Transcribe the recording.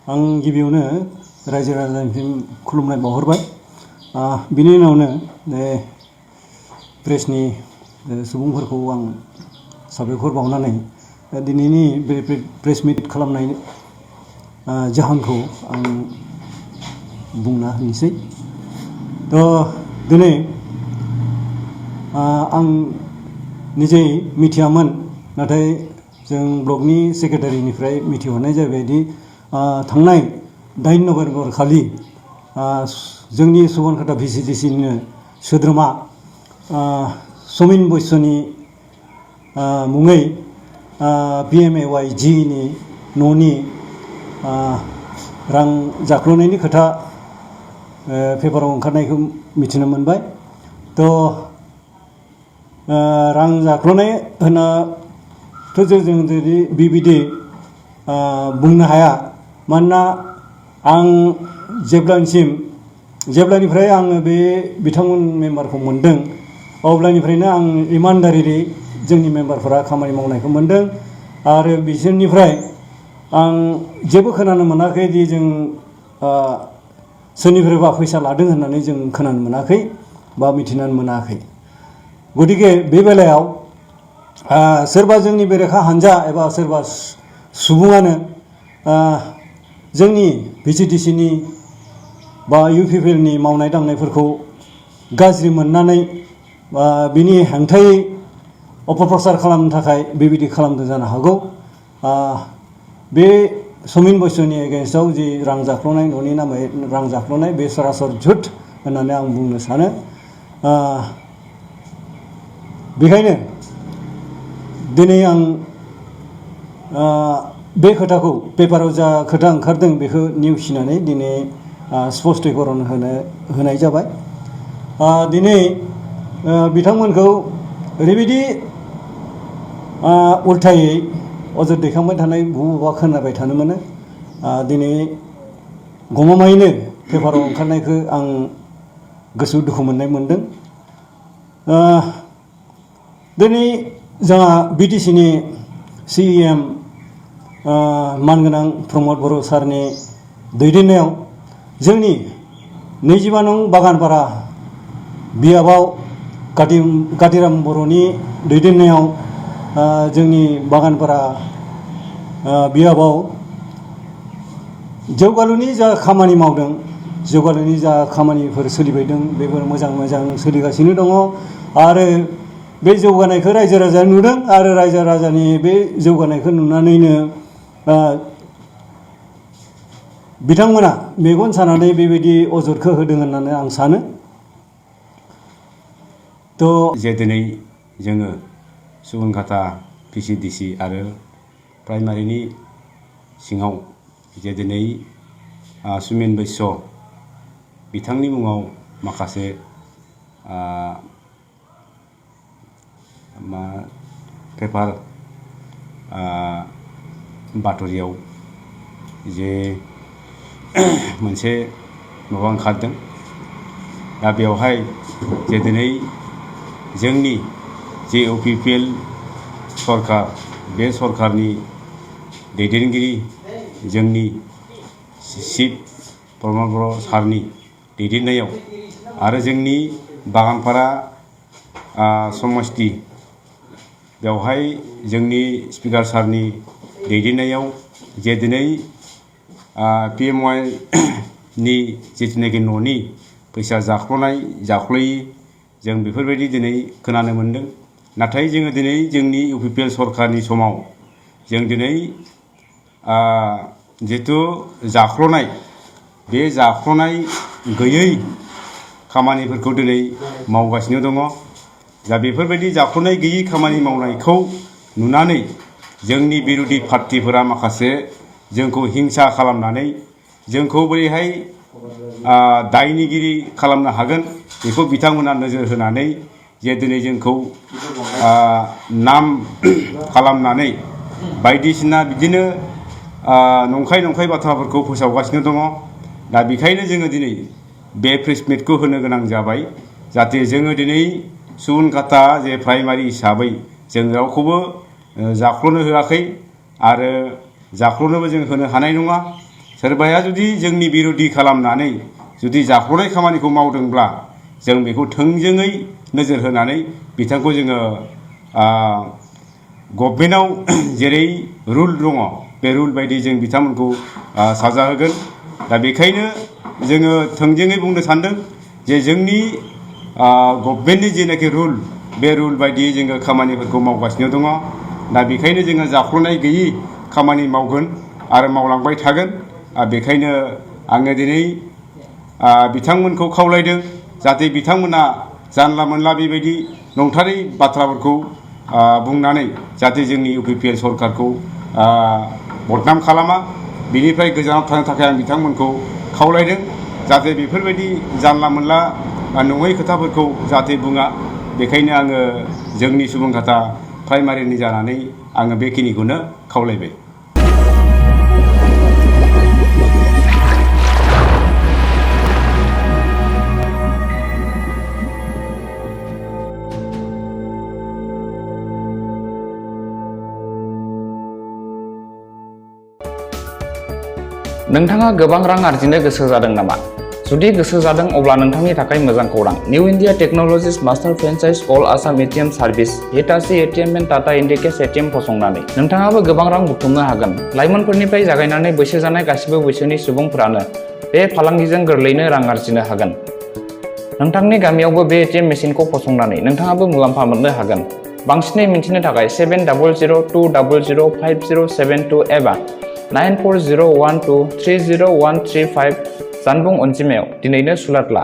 आं गिबियावनो रायजो राजानिसिम खुलुमनाय बावहरबाय। बिनि उनावनो प्रेसनि सुबुंफोरखौ आं साबायखर बावनानै दिनैनि बे प्रेस मिट खालामनाय जाहोनखौ आं बुंना होनोसै। दिनै आं निजे मिथियामोन, नाथाय जों ब्लकनि सेक्रेटारिनिफ्राय मिथिहरनाय जाबायदि थांनाय 8 नभेम्बर खालि जोंनि सुबनखाता VCDCनिनो सोद्रोमा समिन बैश्यनि मुङै PMAYGनि न'नि रां जाख्ल'नायनि खोथा पेपाराव ओंखारनायखौ मिथिनो मोनबाय। रां जाख्ल'नाय होनाथ' जों जुदि बेबायदि बुंनो हाया, मानोना आं जेब्लानिफ्राय आङो बे बिथांमोन मेम्बारखौ मोनदों, अब्लानिफ्रायनो आं इमानदारियै जोंनि मेम्बारफोरा खामानि मावनायखौ मोनदों आरो बिसोरनिफ्राय आं जेबो खोनानो मोनाखै दि जों सोरनिफ्रायबा फैसा लादों होननानै जों खोनानो मोनाखै बा मिथिनानै मोनाखै। गतिके बे बेलायाव सोरबा जोंनि बेरेखा हानजा एबा सोरबा सुबुङानो जोंनि VCDCनि बा UPPLनि मावनाय दांनायफोरखौ गाज्रि मोननानै बिनि हेंथायै अपप्रचार खालामनो थाखाय बेबायदि खालामदों जानो हागौ। बे समिन बैश्यनि एगेन्स्टआव जि रां जाख्ल'नाय, न'नि नामै रां जाख्ल'नाय, बे सरासर झुट होननानै आं बुंनो सानो। बेखायनो दिनै आं बे खोथाखौ पेपाराव जा खोथा ओंखारदों बेखौ नेवसिनानै दिनै स्पष्टीकरण होनाय जाबाय। दिनै बिथांमोनखौ ओरैबायदि उल्थायै अजद दैखांबाय थानाय बबेबा खोनाबाय थानो मोनो। दिनै गमामायैनो पेपाराव ओंखारनायखौ आं गोसोआव दुखु मोननाय मोनदों। दिनै जोंहा BTCनि CEM मानगोनां प्रमद बर' सारनि दैदेननायाव जोंनि 25 नं बागानपारा बियाबाव कातिराम बर'नि दैदेननायाव जोंनि बागानपारा बियाबाव जौगालुनि जा खामानि मावदों, जौगालुनि जा खामानिफोर सोलिबायदों, बेफोर मोजां सोलिगासिनो दङ आरो बे जौगानायखौ रायजो राजाया नुदों आरो रायजो राजानि बे जौगानायखौ नुनानैनो बिथांमोना मेगन सानानै बेबायदि अजदखौ होदों होननानै आं सानो। जे दिनै जोङो सुबनखाता VCDC आरो प्राइमारिनि सिङाव जे दिनै समिन बैश्य बिथांनि मुङाव माखासे पेपार बातरियाव जे मोनसे माबा ओंखारदों। दा बेवहाय जे दिनै जोंनि जे UPPL सरकार, बे सरकारनि दैदेनगिरि जोंनि चिफ प्रमद बर' सारनि दैदेननायाव आरो जोंनि बागानपारा समस्ति बेवहाय जोंनि स्पिकार सारनि दैदेननायाव जे दिनै PMY नि जिथुनाखि न'नि फैसा जाख्ल'यि जों बेफोरबायदि दिनै खोनानो मोनदों। नाथाय जोङो दिनै जोंनि UPPL सरकारनि समाव जों दिनै जिथु जाख्ल'नाय, बे जाख्ल'नाय गैयै खामानिफोरखौ दिनै मावगासिनो दङ। दा बेफोरबायदि जाख्ल'नाय गैयै खामानि मावनायखौ नुनानै जोंनि बिरोधि पार्टिफोरा माखासे जोंखौ हिंसा खालामनानै जोंखौ बोरैहाय दायनिगिरि खालामनो हागोन बेखौ बिथांमोना नोजोर होनानै जे दिनै जोंखौ नाम खालामनानै बायदिसिना बिदिनो नंखाय बाथ्राफोरखौ फोसावगासिनो दङ। दा बेखायनो जोङो दिनै बे प्रेस मिटखौ होनो गोनां जाबाय, जाहाथे जोङो दिनै सुबनखाता जे प्राइमारि हिसाबै जों रावखौबो जाख्ल'नो होआखै आरो जाख्ल'नोबो जों होनो हानाय नङा। सोरबाया जुदि जोंनि बिरोधि खालामनानै जुदि जाख्ल'नाय खामानिखौ मावदोंब्ला जों बेखौ थोंजोङै नोजोर होनानै बिथांखौ जोङो गभर्नमेन्टआव जेरै रुल दङ बे रुल बायदि जों बिथांमोनखौ साजा होगोन। दा बेखायनो जोङो थोंजोङै बुंनो सानदों जे जोंनि गभर्नमेन्टनि जेनाखि रुल बे रुल बायदियै जोङो खामानिफोरखौ मावगासिनो दङ। दा बेखायनो जोङो जाख्ल'नाय गैयि खामानि मावगोन आरो मावलांबाय थागोन। बेखायनो आङो दिनै बिथांमोनखौ खावलायदों जाहाथे बिथांमोना जानला मोनला बेबायदि नंथारै बाथ्राफोरखौ बुंनानै जाहाथे जोंनि UPPL सरकारखौ बदनाम खालामा, बिनिफ्राय गोजानाव थानो थाखाय आं बिथांमोनखौ खावलायदों जाहाथे बेफोरबायदि जानला मोनला नङै खोथाफोरखौ जाहाथे बुङा। बेखायनो आङो जोंनि सुबुंखाथा प्राइमारिनि जानानै आङो बेखिनिखौनो खावलायबाय। नोंथाङा गोबां रां आरजिनो गोसो जादों नामा? जुदि गोसो जादों अब्ला नोंथांनि थाखाय मोजां खौरां। New India technologies master franchise all Assam ATM service Hitachi ATM and Tata Indicash ATM फसंनानै नोंथाङाबो गोबां रां बुथुमनो हागोन। लाइमोनफोरनिफ्राय जागायनानै बैसो जानाय गासिबो बैसोनि सुबुंफोरानो बे फालांगिजों गोरलैयैनो रां आरजिनो हागोन। नोंथांनि गामियावबो बे ATM मेसिनखौ फसंनानै नोंथाङाबो मुलाम्फा मोननो हागोन। बांसिनै मिन्थिनो थाखाय 7002005072 एबा 9401230135 जानबुं अनजिमायाव दिनैनो सुलाद ला।